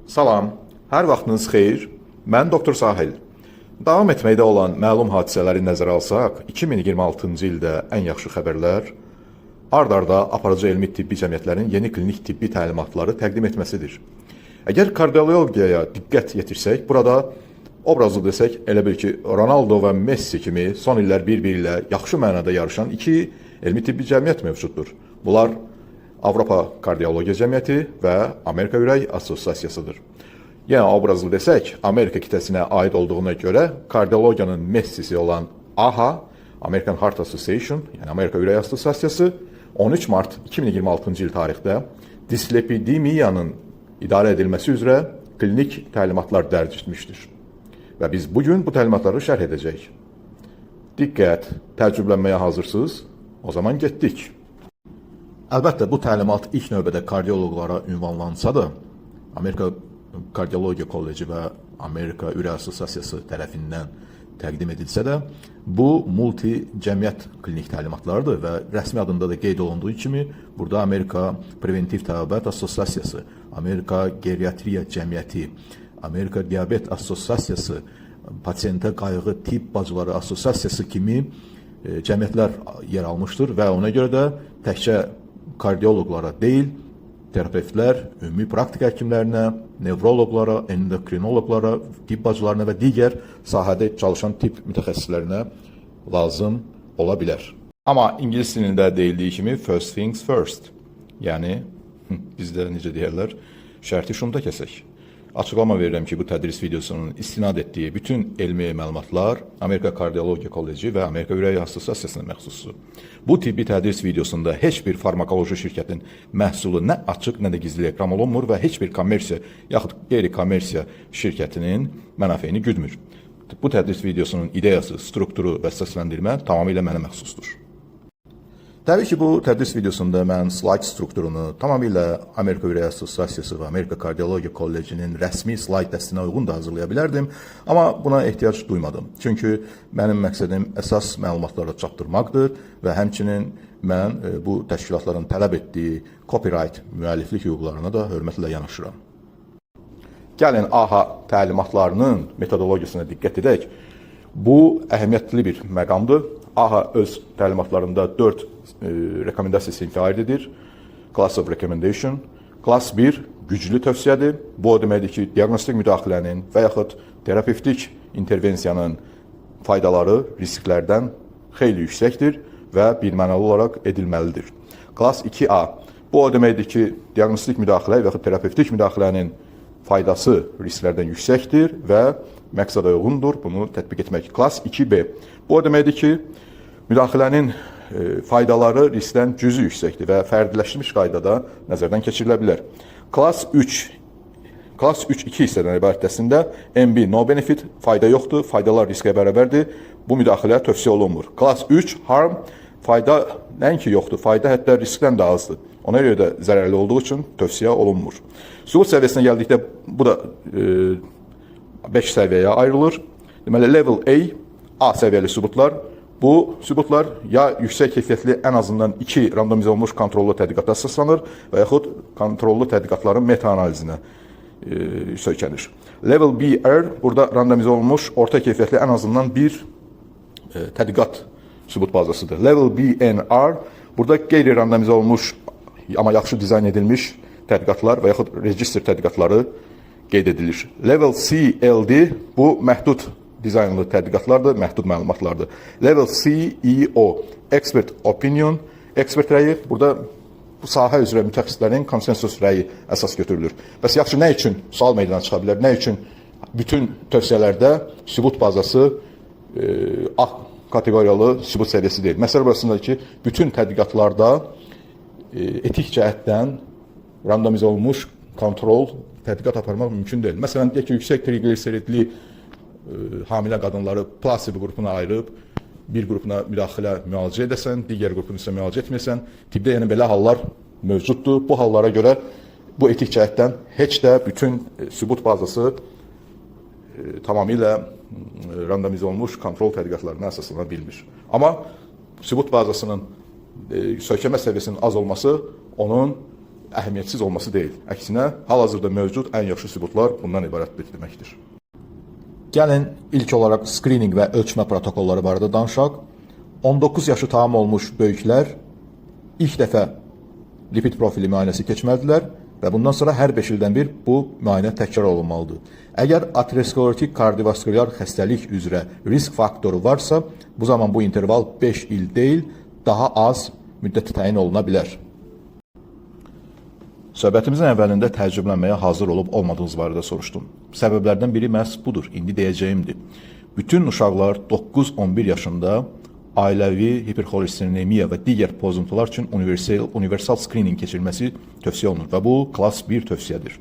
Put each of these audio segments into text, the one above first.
Salam, hər vaxtınız xeyir. Mən Doktor Sahil. Davam etməkdə olan məlum hadisələri nəzərə alsaq, 2026-cı ildə ən yaxşı xəbərlər ard-arda aparıcı elmi tibbi cəmiyyətlərin yeni klinik tibbi təlimatları təqdim etməsidir. Əgər kardiologiyaya diqqət yetirsək, burada obrazlı desək, elə bil ki, Ronaldo və Messi kimi son illər bir-biri ilə yaxşı mənada yarışan iki elmi tibbi cəmiyyət mövcuddur. Bunlar Avropa Kardiologiya Cəmiyyəti və Amerika Ürək Assosiasiyasıdır. Yenə obrazlı desək, Amerika qitəsinə aid olduğuna görə kardiologiyanın Messisi olan AHA, American Heart Association, yəni Amerika Ürək Assosiasiyası 13 mart 2026-cı il tarixdə dislipidemiyanın idarə edilməsi üzrə klinik təlimatlar dərc etmişdir. Və biz bu gün bu təlimatları şərh edəcəyik. Diqqət, təəccüblənməyə hazırsınız? O zaman getdik. Əlbəttə, bu təlimat ilk növbədə kardioloqlara ünvanlansa da, Amerika Kardiologiya Kolleci və Amerika Ürək Assosiasiyası tərəfindən təqdim edilsə də, bu multi cəmiyyət klinik təlimatlarıdır və rəsmi adında da qeyd olunduğu kimi, burada Amerika Preventiv Təbabət Assosiasiyası, Amerika Geriatriya Cəmiyyəti, Amerika Diabet Assosiasiyası, Pasientə Qayğı Tibb Bacıları Assosiasiyası kimi cəmiyyətlər yer almışdır və ona görə də təkcə kardioloqlara deyil, terapevtlər, ümumi praktika həkimlərinə, nevroloqlara, endokrinoloqlara, tibb bacılarına və digər sahədə çalışan tibb mütəxəssislərinə lazım ola bilər. Amma ingilis dilində deyildiyi kimi first things first. Yəni bizdə necə deyərlər, şərti şumda kəsək. Açıqlama verirəm ki, bu tədris videosunun istinad etdiyi bütün elmi məlumatlar Amerika Kardiologiya Kolleci və Amerika Ürək Assosiasiyasına məxsusdur. Bu tibbi tədris videosunda heç bir farmakoloji şirkətin məhsulu nə açıq, nə də gizli reklam olunmur və heç bir kommersiya yaxud qeyri-kommersiya şirkətinin mənafeyini güdmür. Bu tədris videosunun ideyası, strukturu və səsləndirmə tamamilə mənə məxsusdur. Təbii ki, bu tədris videosunda mən slayd strukturunu tamamilə Amerika Ürək Assosiasiyası və Amerika Kardiologiya Kollecinin rəsmi slayd dəstinə uyğun da hazırlaya bilərdim, amma buna ehtiyac duymadım. Çünki mənim məqsədim əsas məlumatları çatdırmaqdır və həmçinin mən bu təşkilatların tələb etdiyi copyright müəlliflik hüquqlarına da hörmətlə yanaşıram. Gəlin AHA təlimatlarının metodologiyasına diqqət edək. Bu əhəmiyyətli bir məqamdır. AHA öz təlimatlarında 4 rekomendasiya sinfi aid edir. Class of Recommendation. Class 1 güclü tövsiyədir. Bu o deməkdir ki, diaqnostik müdaxilənin və yaxud terapevtik intervensiyanın faydaları risklərdən xeyli yüksəkdir və birmənalı olaraq edilməlidir. Class 2A. Bu o deməkdir ki, diaqnostik müdaxilə və yaxud terapevtik müdaxilənin faydası risklərdən yüksəkdir və məqsədə uyğundur bunu tətbiq etmək. Class 2B. Bu o deməkdir ki, müdaxilənin faydaları riskdən cüzi yüksəkdir və fərdiləşdirilmiş qaydada nəzərdən keçirilə bilər. Class 3 Class 3 2 hissədən ibarət dəstində NB no benefit, fayda yoxdur, faydalar riskə bərabərdir. Bu müdaxilə tövsiyə olunmur. Class 3 harm, fayda nəinki yoxdur, fayda hətta riskdən də azdır. Ona görə də zərərli olduğu üçün tövsiyə olunmur. Sübut səviyyəsinə gəldikdə bu da 5 səviyyəyə ayrılır. Deməli level A, A səviyyəli sübutlar. Bu sübutlar ya yüksək keyfiyyətli ən azından 2 randomizə olunmuş kontrollu tədqiqata əsaslanır və yaxud kontrollu tədqiqatların meta-analizinə söykənir. Level BR burada randomizə olunmuş orta keyfiyyətli ən azından bir tədqiqat sübut bazasıdır. Level BNR burada qeyri-randomizə olunmuş amma yaxşı dizayn edilmiş tədqiqatlar və yaxud registr tədqiqatları qeyd edilir. Level CLD bu məhdud dizaynlı tədqiqatlardır, məhdud məlumatlardır. Level CEO Expert Opinion, ekspert rəyi burada bu sahə üzrə mütəxəssislərin konsensus rəyi əsas götürülür. Bəs yaxşı, nə üçün sual meydana çıxa bilər? Nə üçün bütün tövsiyələrdə sübut bazası A kateqoriyalı sübut səviyyəsi deyil? Məsələ burasındadır ki, bütün tədqiqatlarda etik cəhətdən randomizə olunmuş kontrol tədqiqat aparmaq mümkün deyil. Məsələn, deyək ki, yüksək triqliseridli hamilə qadınları plasebo qrupuna ayırıb bir qrupuna müdaxilə müalicə edəsən, digər qrupunu isə müalicə etməsən, tibbdə yəni belə hallar mövcuddur. Bu hallara görə bu etik cəhətdən heç də bütün sübut bazası tamamilə randomizə olunmuş kontrol tədqiqatlarına əsaslana bilmir. Amma sübut bazasının söykənmə səviyyəsinin az olması onun əhəmiyyətsiz olması deyil. Əksinə, hal-hazırda mövcud ən yaxşı sübutlar bundan ibarətdir deməkdir. Gəlin ilk olaraq skrininq və ölçmə protokolları barədə danışaq. 19 yaşı tamam olmuş böyüklər ilk dəfə lipid profili müayinəsi keçməlidirlər və bundan sonra hər 5 ildən bir bu müayinə təkrar olunmalıdır. Əgər aterosklerotik kardiovaskulyar xəstəlik üzrə risk faktoru varsa, bu zaman bu interval 5 il deyil, daha az müddət təyin oluna bilər. Söhbətimizin əvvəlində təəccüblənməyə hazır olub olmadığınız barədə soruşdum. Səbəblərdən biri məhz budur, indi deyəcəyimdir. Bütün uşaqlar 9-11 yaşında ailəvi hiperxolesterinemiya və digər pozuntular üçün universal skrininq keçirilməsi tövsiyə olunur və bu klass 1 tövsiyədir.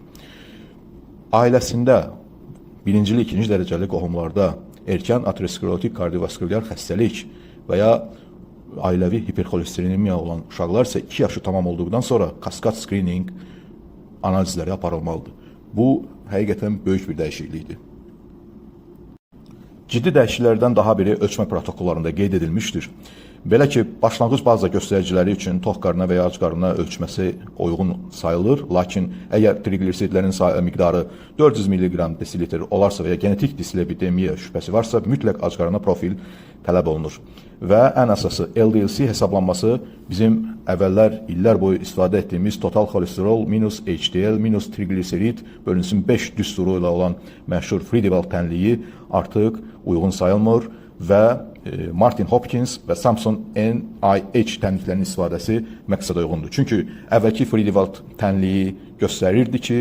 Ailəsində birincili, ikinci dərəcəli qohumlarda erkən aterosklerotik kardiovaskulyar xəstəlik və ya ailəvi hiperxolesterinemiya olan uşaqlar isə 2 yaşı tamam olduqdan sonra kaskad skrininq analizləri aparılmalıdır. Bu həqiqətən böyük bir dəyişiklikdir. Ciddi dəyişikliklərdən daha biri ölçmə protokollarında qeyd edilmişdir. Belə ki, başlanğıc baza göstəriciləri üçün tox qarına və ya ac qarına ölçməsi uyğun sayılır. Lakin əgər triqliseridlərin miqdarı 400 mq desilitr olarsa və ya genetik dislipidemiya şübhəsi varsa, mütləq ac qarına profil tələb olunur. Və ən əsası LDL-C hesablanması bizim əvvəllər illər boyu istifadə etdiyimiz total xolesteryol minus HDL minus triqliserid bölünsün 5 düsturu ilə olan məşhur Friedewald tənliyi artıq uyğun sayılmır və Martin Hopkins və Samsung NIH tənliklərinin istifadəsi məqsədə uyğundur. Çünki əvvəlki Friedewald tənliyi göstərirdi ki,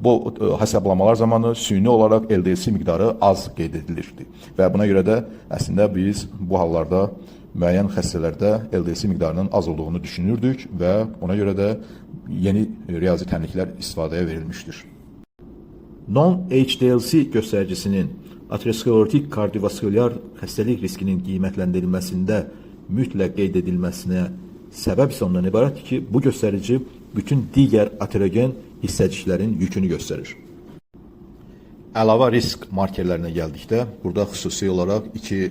bu hesablamalar zamanı süni olaraq LDL-C miqdarı az qeyd edilirdi. Və buna görə də əslində biz bu hallarda müəyyən xəstələrdə LDL-C miqdarının az olduğunu düşünürdük və ona görə də yeni riyazi tənliklər istifadəyə verilmişdir. Non-HDL-C göstəricisinin aterosklerotik kardiovaskulyar xəstəlik riskinin qiymətləndirilməsində mütləq qeyd edilməsinə səbəb isə ondan ibarətdir ki, bu göstərici bütün digər aterogen hissəciklərin yükünü göstərir. Əlavə risk markerlərinə gəldikdə, burada xüsusi olaraq iki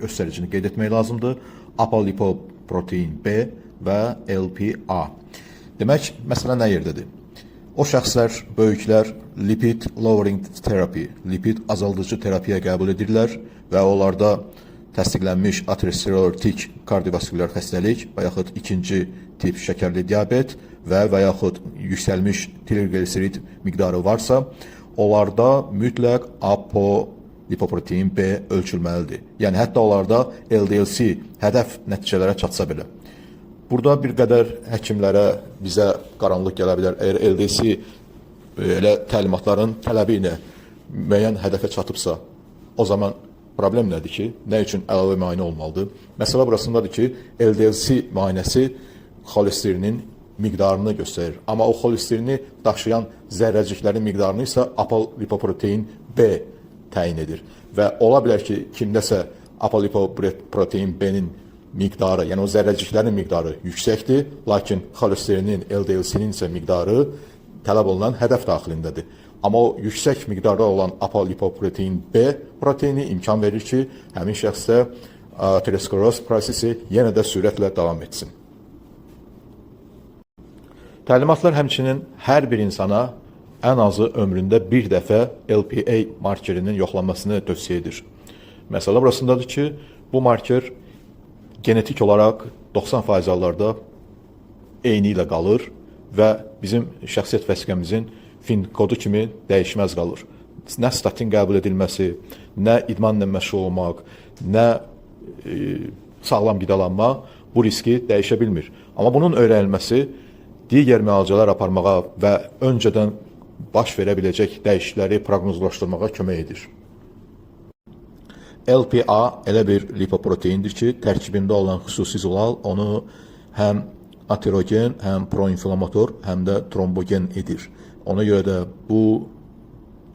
göstəricini qeyd etmək lazımdır. Apolipoprotein B və LPA. Demək, məsələ nə yerdədir? O şəxslər, böyüklər lipid lowering therapy, lipid azaldıcı terapiya qəbul edirlər və onlarda təsdiqlənmiş aterosklerotik kardiovaskulyar xəstəlik və yaxud ikinci tip şəkərli diabet və yaxud yüksəlmiş trigliserid miqdarı varsa, onlarda mütləq apolipoprotein B ölçülməlidir. Yəni hətta onlarda LDL-C hədəf nəticələrə çatsa belə. Burada bir qədər həkimlərə, bizə qaranlıq gələ bilər. Əgər LDL-C elə təlimatların tələbi ilə müəyyən hədəfə çatıbsa, o zaman problem nədir ki, nə üçün əlavə müayinə olmalıdır? Məsələ burasındadır ki, LDL-C müayinəsi xolesterinin miqdarını göstərir. Amma o xolesterini daşıyan zərrəciklərin miqdarını isə apolipoprotein B təyin edir. Və ola bilər ki, kimdəsə apolipoprotein B-nin miqdarı, yəni o zərrəciklərin miqdarı yüksəkdir, lakin xolesterinin, LDL-C-nin isə miqdarı tələb olunan hədəf daxilindədir. Amma o yüksək miqdarda olan apolipoprotein B proteini imkan verir ki, həmin şəxsdə ateroskleroz prosesi yenə də sürətlə davam etsin. Təlimatlar həmçinin hər bir insana ən azı ömründə bir dəfə LPA markerinin yoxlanmasını tövsiyə edir. Məsələ burasındadır ki, bu marker genetik olaraq 90% hallarda eyni ilə qalır və bizim şəxsiyyət vəsiqəmizin fin kodu kimi dəyişməz qalır. Nə statin qəbul edilməsi, nə idmanla məşğul olmaq, nə sağlam qidalanma bu riski dəyişə bilmir. Amma bunun öyrənilməsi digər müalicələr aparmağa və öncədən baş verə biləcək dəyişiklikləri proqnozlaşdırmağa kömək edir. LPA elə bir lipoproteindir ki, tərkibində olan xüsusi zülal onu həm aterogen, həm proinflamator, həm də trombogen edir. Ona görə də bu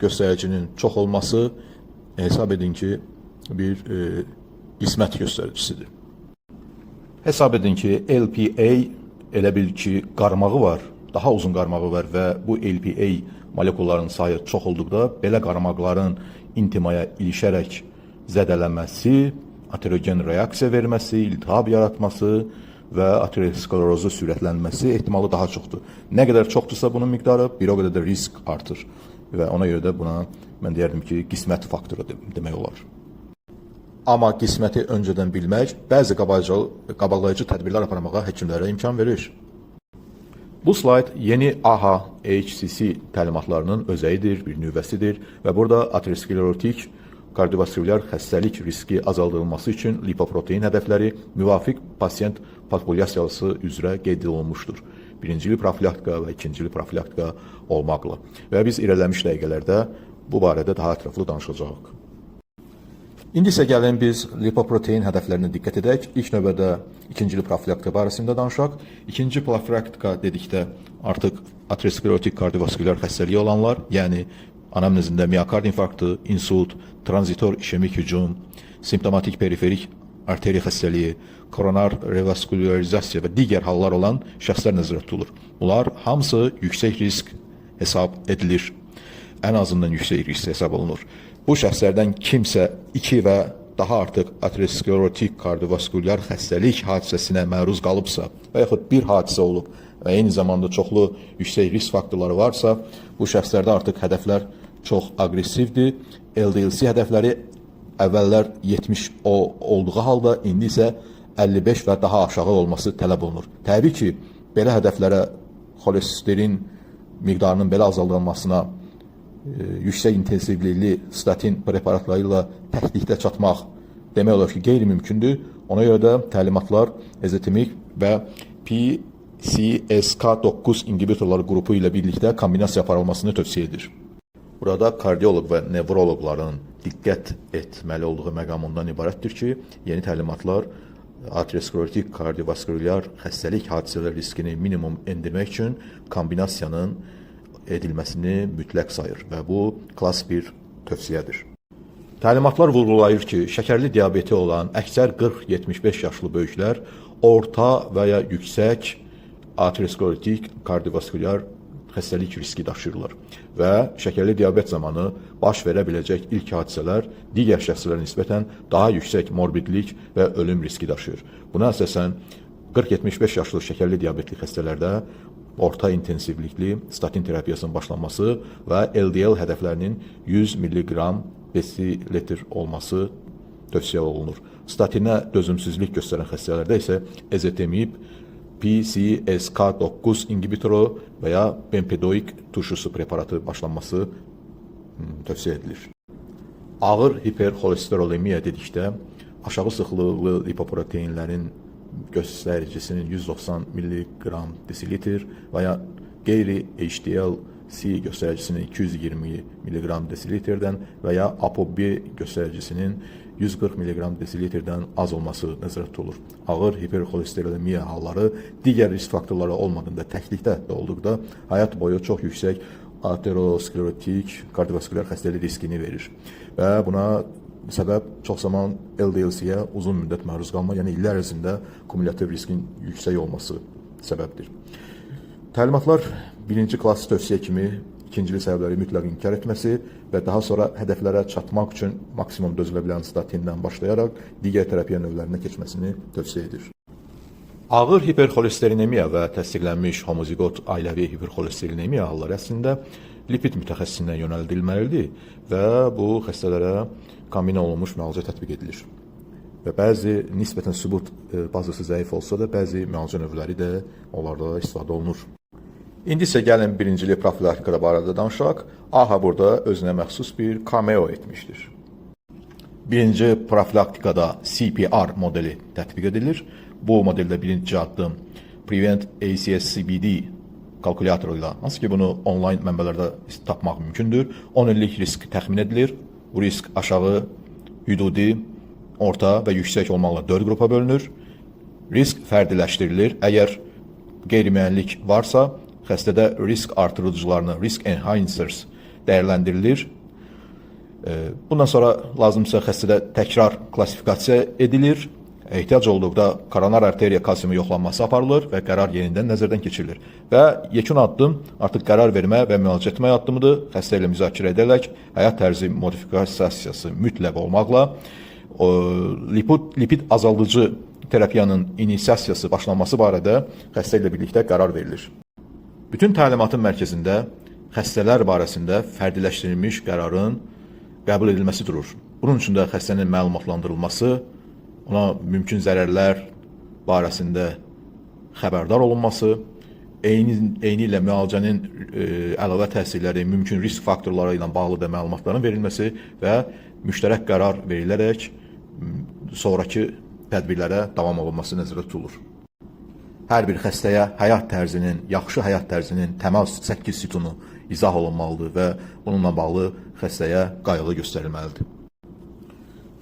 göstəricinin çox olması hesab edin ki, bir qismət göstəricisidir. Hesab edin ki, LPA elə bil ki, qarmağı var, daha uzun qarmağı var və bu LPA molekullarının sayı çox olduqda belə qarmaqların intimaya ilişərək zədələnməsi, aterogen reaksiya verməsi, iltihab yaratması və aterosklerozu sürətlənməsi ehtimalı daha çoxdur. Nə qədər çoxdursa bunun miqdarı, bir o qədər də risk artır. Və ona görə də buna mən deyərdim ki, qismət faktoru demək olar. Amma qisməti öncədən bilmək bəzi qabaqlayıcı tədbirlər aparmağa həkimlərə imkan verir. Bu slayd yeni AHA-HCC təlimatlarının özəyidir, bir nüvəsidir və burada aterosklerotik kardiovaskulyar xəstəlik riski azaldılması üçün lipoprotein hədəfləri müvafiq pasiyent populyasiyası üzrə qeyd olunmuşdur. Birincili profilaktika və ikincili profilaktika olmaqla. Və biz irəliləmiş dəqiqələrdə bu barədə daha ətraflı danışacağıq. İndi isə gəlin biz lipoprotein hədəflərinə diqqət edək. İlk növbədə ikincili profilaktika barəsində danışaq. İkinci profilaktika dedikdə artıq aterosklerotik kardiovaskulyar xəstəliyi olanlar, yəni anamnezində miokard infarktı, insult, transitor işemik hücum, simptomatik periferik arteriya xəstəliyi, koronar revaskulyarizasiya və digər hallar olan şəxslər nəzərdə tutulur. Bunlar hamısı yüksək risk hesab edilir. Ən azından yüksək risk hesab olunur. Bu şəxslərdən kimsə 2 və daha artıq aterosklerotik kardiovaskulyar xəstəlik hadisəsinə məruz qalıbsa və yaxud bir hadisə olub və eyni zamanda çoxlu yüksək risk faktorları varsa, bu şəxslərdə artıq hədəflər çox aqressivdir. LDL-C hədəfləri əvvəllər 70 olduğu halda indi isə 55 və daha aşağı olması tələb olunur. Təbii ki, belə hədəflərə xolesterin miqdarının belə azaldılmasına yüksək intensivlikli statin preparatları ilə təklikdə çatmaq demək olar ki, qeyri-mümkündür. Ona görə də təlimatlar ezetimik və PCSK9 inhibitorları qrupu ilə birlikdə kombinasiya aparılmasını tövsiyə edir. Burada kardioloq və nevroloqların diqqət etməli olduğu məqam ondan ibarətdir ki, yeni təlimatlar aterosklerotik kardiovaskulyar xəstəlik hadisələri riskini minimum endirmək üçün kombinasiyanın edilməsini mütləq sayır və bu klass 1 tövsiyədir. Təlimatlar vurğulayır ki, şəkərli diabeti olan əksər 40-75 yaşlı böyüklər orta və ya yüksək aterosklerotik kardiovaskulyar xəstəlik riski daşıyırlar və şəkərli diabet zamanı baş verə biləcək ilk hadisələr digər şəxslərə nisbətən daha yüksək morbidlik və ölüm riski daşıyır. Buna əsasən 40-75 yaşlı şəkərli diabetli xəstələrdə orta intensivlikli statin terapiyasının başlanması və LDL hədəflərinin 100 mq desilitr olması tövsiyə olunur. Statinə dözümsüzlük göstərən xəstələrdə isə ezetemib, PCSK9 inhibitoru və ya bempedoik turşusu preparatı başlanması tövsiyə edilir. Ağır hiperxolesterolemiya dedikdə aşağı sıxlıqlı lipoproteinlərin göstəricisinin 190 mq desilitr və ya qeyri-HDL-C göstəricisinin 220 mq desilitrdən və ya ApoB göstəricisinin 140 mq desilitrdən az olması nəzərdə tutulur. Ağır hiperxolesterolemiya halları digər risk faktorları olmadığında, təklikdə də olduqda həyat boyu çox yüksək aterosklerotik kardiovaskulyar xəstəlik riskini verir. Və buna səbəb çox zaman LDL-C-yə uzun müddət məruz qalma, yəni illər ərzində kumulyativ riskin yüksək olması səbəbdir. Təlimatlar birinci klass tövsiyə kimi ikincili səbəbləri mütləq inkar etməsi və daha sonra hədəflərə çatmaq üçün maksimum dözülə bilən statindən başlayaraq digər terapiya növlərinə keçməsini tövsiyə edir. Ağır hiperxolesterinemiya və təsdiqlənmiş homoziqot ailəvi hiperxolesterinemiya halları əslində lipid mütəxəssisinə yönəldilməlidir və bu xəstələrə kombinə olunmuş müalicə tətbiq edilir. Və bəzi nisbətən sübut bazası zəif olsa da bəzi müalicə növləri də onlarda istifadə olunur. İndi isə gəlin birincili profilaktika barədə danışaq. AHA burada özünə məxsus bir cameo etmişdir. Birinci profilaktikada CPR modeli tətbiq edilir. Bu modeldə birinci addım Prevent ACS-CBD kalkulyatoru ilə, hansı ki bunu onlayn mənbələrdə tapmaq mümkündür. 10 illik risk təxmin edilir. Bu risk aşağı, hüdudi, orta və yüksək olmaqla 4 qrupa bölünür. Risk fərdiləşdirilir. Əgər qeyri-müəyyənlik varsa, xəstədə risk artırıcılarını, risk enhancers dəyərləndirilir. Bundan sonra lazımsa xəstədə təkrar klassifikasiya edilir. Ehtiyac olduqda koronar arteriya kalsiumu yoxlanması aparılır və qərar yenidən nəzərdən keçirilir. Və yekun addım artıq qərar vermə və müalicə etmək addımıdır. Xəstə ilə müzakirə edərək həyat tərzi modifikasiyası mütləq olmaqla lipid azaldıcı terapiyanın inisiasiyası başlanması barədə xəstə ilə birlikdə qərar verilir. Bütün təlimatın mərkəzində xəstələr barəsində fərdiləşdirilmiş qərarın qəbul edilməsi durur. Bunun üçün də xəstənin məlumatlandırılması, ona mümkün zərərlər barəsində xəbərdar olunması, eyni ilə müalicənin əlavə təsirləri, mümkün risk faktorları ilə bağlı da məlumatların verilməsi və müştərək qərar verilərək sonrakı tədbirlərə davam olunması nəzərdə tutulur. Hər bir xəstəyə həyat tərzinin, yaxşı həyat tərzinin təməl 8 sütunu izah olunmalıdır və bununla bağlı xəstəyə qayğı göstərilməlidir.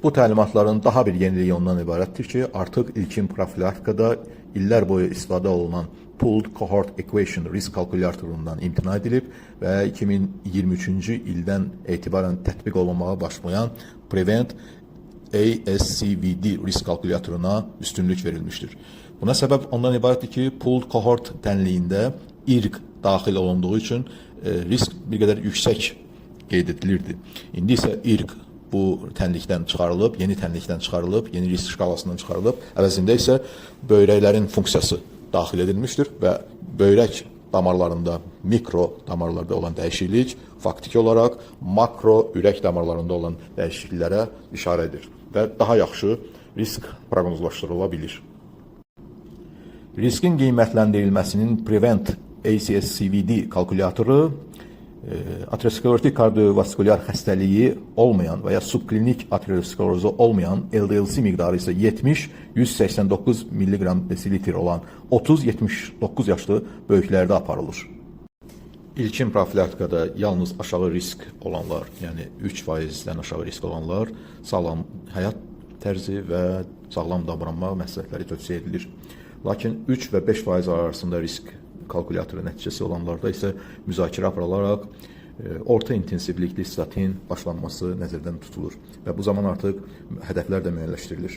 Bu təlimatların daha bir yeniliyi ondan ibarətdir ki, artıq ilkin profilaktikada illər boyu istifadə olunan Pooled Cohort Equation risk kalkulyatorundan imtina edilib və 2023-cü ildən etibarən tətbiq olunmağa başlayan Prevent ASCVD risk kalkulyatoruna üstünlük verilmişdir. Buna səbəb ondan ibarətdir ki, pooled cohort tənliyində irq daxil olunduğu üçün risk bir qədər yüksək qeyd edilirdi. İndi isə irq bu tənlikdən çıxarılıb, yeni tənlikdən çıxarılıb, yeni risk şkalasından çıxarılıb, əvəzində isə böyrəklərin funksiyası daxil edilmişdir və böyrək damarlarında, mikro damarlarda olan dəyişiklik faktiki olaraq makro ürək damarlarında olan dəyişikliklərə işarə edir və daha yaxşı risk proqnozlaşdırıla bilir. Riskin qiymətləndirilməsinin Prevent ACSCVD kalkulyatoru aterosklerotik kardiovaskulyar xəstəliyi olmayan və ya subklinik aterosklerozu olmayan LDL-C miqdarı isə 70-189 mq desilitr olan 30-79 yaşlı böyüklərdə aparılır. İlkin profilaktikada yalnız aşağı risk olanlar, yəni 3%-dən aşağı risk olanlar sağlam həyat tərzi və sağlam davranma məsləhətləri tövsiyə edilir. Lakin 3 və 5% arasında risk kalkulyatoru nəticəsi olanlarda isə müzakirə aparılaraq orta intensivlikli statin başlanması nəzərdən tutulur və bu zaman artıq hədəflər də müəyyənləşdirilir.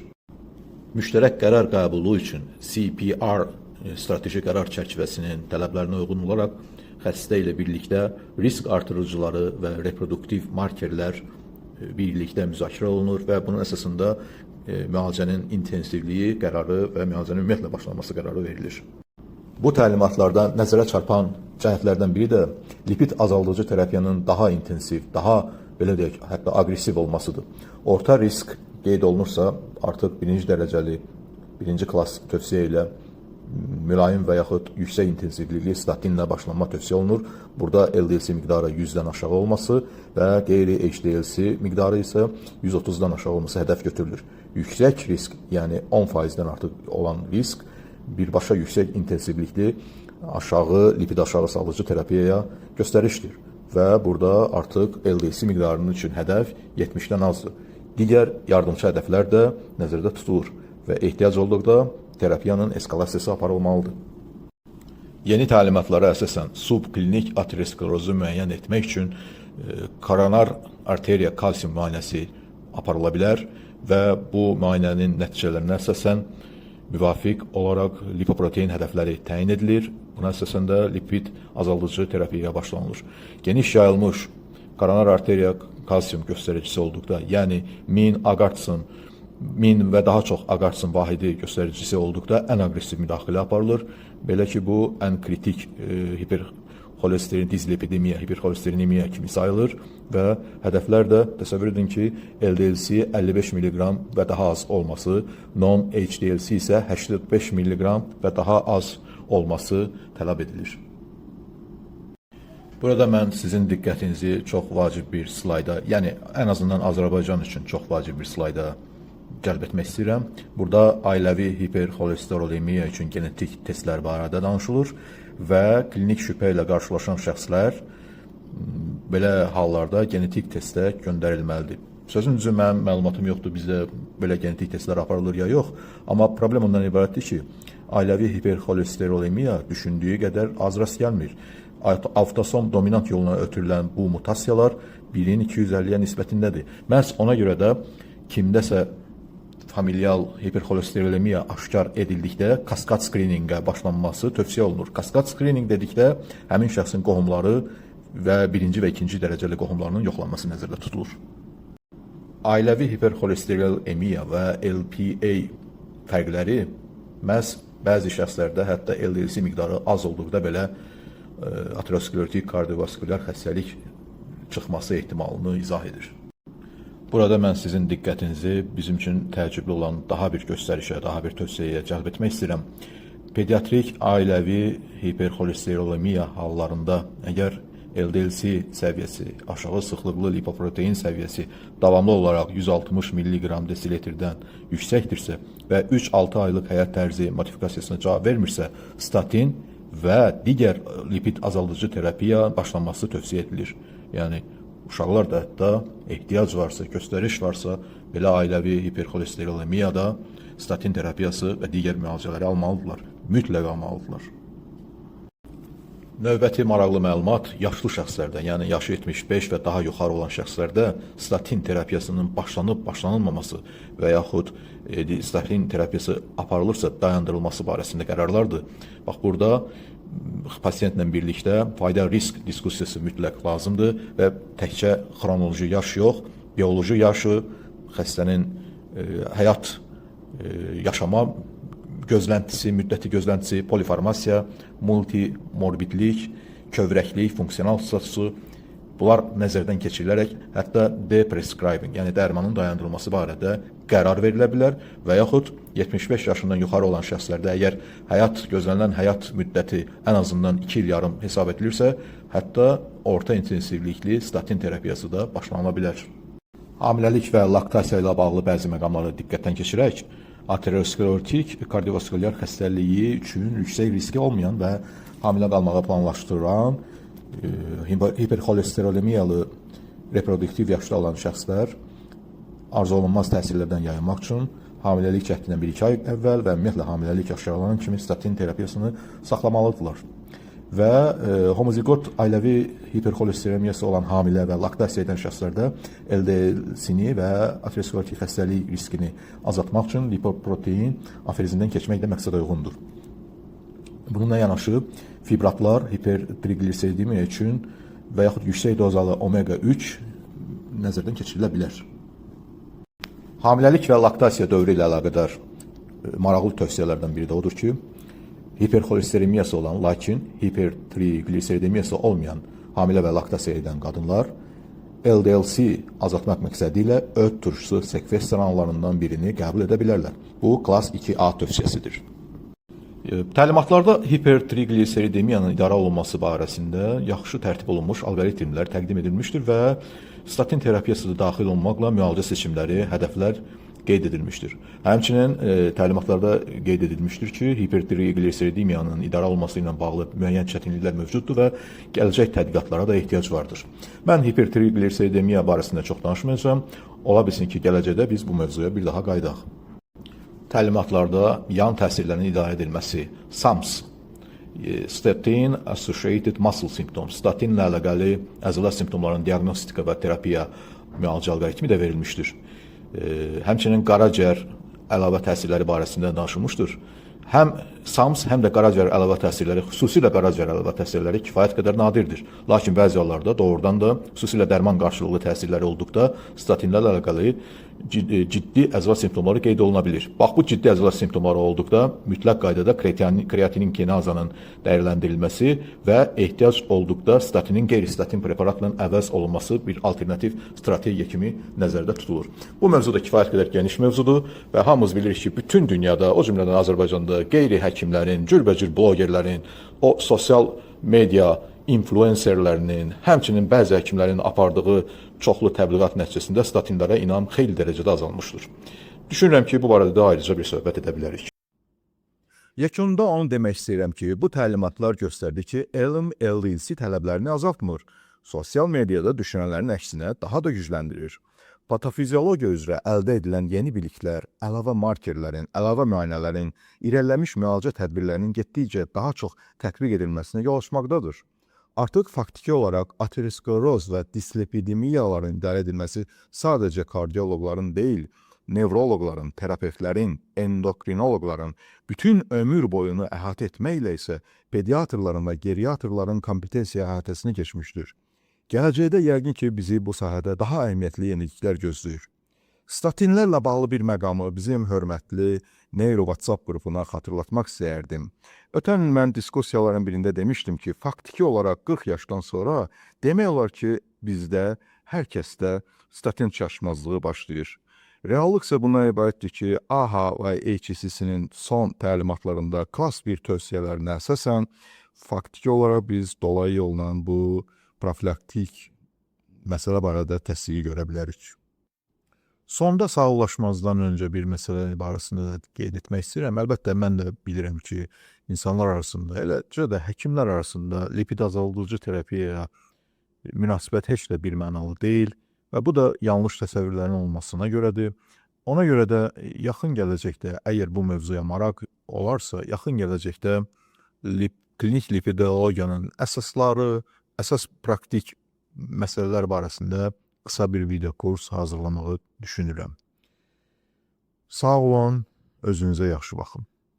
Müştərək qərar qəbulu üçün CPR strateji qərar çərçivəsinin tələblərinə uyğun olaraq xəstə ilə birlikdə risk artırıcıları və reproduktiv markerlər birlikdə müzakirə olunur və bunun əsasında müalicənin intensivliyi qərarı və müalicənin ümumiyyətlə başlanması qərarı verilir. Bu təlimatlarda nəzərə çarpan cəhətlərdən biri də lipid azaldıcı terapiyanın daha intensiv, daha belə deyək, hətta aqressiv olmasıdır. Orta risk qeyd olunursa, artıq birinci dərəcəli, birinci klass tövsiyə ilə mülayim və yaxud yüksək intensivlikli statinlə başlanma tövsiyə olunur. Burada LDL-C miqdarı 100-dən aşağı olması və qeyri-HDL-C miqdarı isə 130-dan aşağı olması hədəf götürülür. Yüksək risk, yəni 10%-dən artıq olan risk birbaşa yüksək intensivlikli aşağı lipid aşağı salıcı terapiyaya göstərişdir və burada artıq LDL-C miqdarının üçün hədəf 70-dən azdır. Digər yardımçı hədəflər də nəzərdə tutulur və ehtiyac olduqda terapiyanın eskalasiyası aparılmalıdır. Yeni təlimatlara əsasən subklinik aterosklerozu müəyyən etmək üçün koronar arteriya kalsium müayinəsi aparıla bilər və bu müayinənin nəticələrinə əsasən müvafiq olaraq lipoprotein hədəfləri təyin edilir. Buna əsasən də lipid azaldıcı terapiyaya başlanılır. Geniş yayılmış koronar arteriya kalsium göstəricisi olduqda, yəni 1000 Agartson, 1000 və daha çox Agartson vahidi göstəricisi olduqda ən aqressiv müdaxilə aparılır. Belə ki, bu ən kritik hiperxolesterin, dislipidemiya, hiperxolesterinemiya kimi sayılır və hədəflər də təsəvvür edin ki, LDL-C 55 mq və daha az olması, non-HDL-C isə 85 mq və daha az olması tələb edilir. Burada mən sizin diqqətinizi çox vacib bir slayda, yəni ən azından Azərbaycan üçün çox vacib bir slayda cəlb etmək istəyirəm. Burada ailəvi hiperxolesterolemiya üçün genetik testlər barədə danışılır və klinik şübhə ilə qarşılaşan şəxslər belə hallarda genetik testə göndərilməlidir. Sözün düzü mənim məlumatım yoxdur, bizdə belə genetik testlər aparılır ya yox, amma problem ondan ibarətdir ki, ailəvi hiperxolesterolemiya düşündüyü qədər az rast gəlmir. Avtosom dominant yolla ötürülən bu mutasiyalar 1-in 250-yə nisbətindədir. Məhz ona görə də kimdəsə familial hiperxolesterolemiya aşkar edildikdə kaskad skriningə başlanması tövsiyə olunur. Kaskad skrininq dedikdə həmin şəxsin qohumları və birinci və ikinci dərəcəli qohumlarının yoxlanması nəzərdə tutulur. Ailəvi hiperxolesterolemiya və LPA fərqləri məhz bəzi şəxslərdə hətta LDL-C miqdarı az olduqda belə aterosklerotik kardiovaskulyar xəstəlik çıxması ehtimalını izah edir. Burada mən sizin diqqətinizi bizim üçün təəccüblü olan daha bir göstərişə, daha bir tövsiyəyə cəlb etmək istəyirəm. Pediatrik ailəvi hiperxolesterolemiya hallarında əgər LDL-C səviyyəsi, aşağı sıxlıqlı lipoprotein səviyyəsi davamlı olaraq 160 mq desilitrdən yüksəkdirsə və 3-6 aylıq həyat tərzi modifikasiyasına cavab vermirsə, statin və digər lipid azaldıcı terapiya başlanması tövsiyə edilir. Yəni uşaqlar da hətta ehtiyac varsa, göstəriş varsa, belə ailəvi hiperxolesterolemiyada statin terapiyası və digər müalicələri almalıdırlar. Mütləq almalıdırlar. Növbəti maraqlı məlumat yaşlı şəxslərdə, yəni yaşı 75 və daha yuxarı olan şəxslərdə statin terapiyasının başlanıb başlanılmaması və yaxud statin terapiyası aparılırsa dayandırılması barəsində qərarlardır. Bax burada pasientlə birlikdə fayda-risk diskussiyası mütləq lazımdır və təkcə xronoloji yaş yox, bioloji yaşı, xəstənin həyat yaşama gözləntisi, müddəti gözləntisi, polifarmasiya, multimorbidlik, kövrəklik, funksional statusu bunlar nəzərdən keçirilərək hətta deprescribing, yəni dərmanın dayandırılması barədə qərar verilə bilər və yaxud 75 yaşından yuxarı olan şəxslərdə əgər həyat gözlənilən həyat müddəti ən azından 2 il yarım hesab edilirsə, hətta orta intensivlikli statin terapiyası da başlanıla bilər. Hamiləlik və laktasiya ilə bağlı bəzi məqamları diqqətdən keçirək. Aterosklerotik kardiovaskulyar xəstəliyi üçün yüksək riski olmayan və hamilə qalmağı planlaşdıran hiperxolesterolemiyalı reproduktiv yaşda olan şəxslər arzuolunmaz təsirlərdən yayınmaq üçün hamiləlik cəhdindən 1-2 ay əvvəl və ümumiyyətlə hamiləlik aşkarlanan kimi statin terapiyasını saxlamalıdırlar. Və homoziqot ailəvi hiperxolesterolemiyası olan hamilə və laktasiya edən şəxslərdə LDL-sini və aterosklerotik xəstəlik riskini azaltmaq üçün lipoprotein aferizindən keçmək də məqsədə uyğundur. Bununla yanaşı fibratlar hipertrigliseridemiya üçün və yaxud yüksək dozalı omega 3 nəzərdən keçirilə bilər. Hamiləlik və laktasiya dövrü ilə əlaqədar maraqlı tövsiyələrdən biri də odur ki, hiperxolesterimiyası olan, lakin hipertrigliseridemiyası olmayan hamilə və laktasiya edən qadınlar LDL-C azaltmaq məqsədi ilə öd turşusu sekvestranlarından birini qəbul edə bilərlər. Bu klass 2A tövsiyəsidir. Təlimatlarda hipertrigliseridemiyanın idarə olunması barəsində yaxşı tərtib olunmuş alqoritmlər təqdim edilmişdir və statin terapiyası da daxil olmaqla müalicə seçimləri, hədəflər qeyd edilmişdir. Həmçinin təlimatlarda qeyd edilmişdir ki, hipertrigliseridemiyanın idarə olunması ilə bağlı müəyyən çətinliklər mövcuddur və gələcək tədqiqatlara da ehtiyac vardır. Mən hipertrigliseridemiya barəsində çox danışmayacağam. Ola bilsin ki, gələcəkdə biz bu mövzuya bir daha qayıdaq. Təlimatlarda yan təsirlərin idarə edilməsi, SAMS, Statin Associated Muscle Symptoms, statinlə əlaqəli əzələ simptomlarının diaqnostika və terapiya müalicə alqoritmi də verilmişdir. Həmçinin qaraciyər əlavə təsirləri barəsində danışılmışdır. Həm SAMS, həm də qaraciyər əlavə təsirləri, xüsusilə qaraciyər əlavə təsirləri kifayət qədər nadirdir. Lakin bəzi hallarda doğrudan da xüsusilə dərman qarşılıqlı təsirləri olduqda statinlərlə əlaqəli ciddi əzələ simptomları qeyd oluna bilir. Bax bu ciddi əzələ simptomları olduqda mütləq qaydada kreatinin kinazanın dəyərləndirilməsi və ehtiyac olduqda statinin qeyri-statin preparatla əvəz olunması bir alternativ strategiya kimi nəzərdə tutulur. Bu mövzu da kifayət qədər geniş mövzudur və hamımız bilirik ki, bütün dünyada, o cümlədən Azərbaycanda qeyri-həkimlərin, cürbəcür blogerlərin, o sosial media influencerlərinin, həmçinin bəzi həkimlərin apardığı çoxlu təbliğat nəticəsində statinlərə inam xeyli dərəcədə azalmışdır. Düşünürəm ki, bu barədə də ayrıca bir söhbət edə bilərik. Yekunda onu demək istəyirəm ki, bu təlimatlar göstərdi ki, elm LDL-C tələblərini azaltmır. Sosial mediada düşünənlərin əksinə daha da gücləndirir. Patofiziologiya üzrə əldə edilən yeni biliklər, əlavə markerlərin, əlavə müayinələrin, irəliləmiş müalicə tədbirlərinin getdikcə daha çox tətbiq edilməsinə yol açmaqdadır. Artıq faktiki olaraq ateroskleroz və dislipidemiyaların idarə edilməsi sadəcə kardioloqların deyil, nevroloqların, terapevtlərin, endokrinoloqların bütün ömür boyunu əhatə etməklə isə pediatrların və geriatrların kompetensiya əhatəsini keçmişdir. Gələcəkdə yəqin ki, bizi bu sahədə daha əhəmiyyətli yeniliklər gözləyir. Statinlərlə bağlı bir məqamı bizim hörmətli Neuro WhatsApp qrupuna xatırlatmaq istəyərdim. Ötən il mən diskussiyaların birində demişdim ki, faktiki olaraq 40 yaşdan sonra demək olar ki, bizdə hər kəsdə statin çatışmazlığı başlayır. Reallıq isə bundan ibarətdir ki, AHA və HCC-nin son təlimatlarında klass 1 tövsiyələrinə əsasən faktiki olaraq biz dolayı yolla bu profilaktik məsələ barədə təsdiqi görə bilərik. Sonda sağollaşmazdan öncə bir məsələ barəsində də qeyd etmək istəyirəm. Əlbəttə mən də bilirəm ki, insanlar arasında, eləcə də həkimlər arasında lipid azaldıcı terapiyaya münasibət heç də bir mənalı deyil və bu da yanlış təsəvvürlərin olmasına görədir. Ona görə də yaxın gələcəkdə əgər bu mövzuya maraq olarsa, yaxın gələcəkdə klinik lipidologiyanın əsasları, əsas praktik məsələlər barəsində qısa bir video kurs hazırlamağı düşünürəm. Sağ olun, özünüzə yaxşı baxın.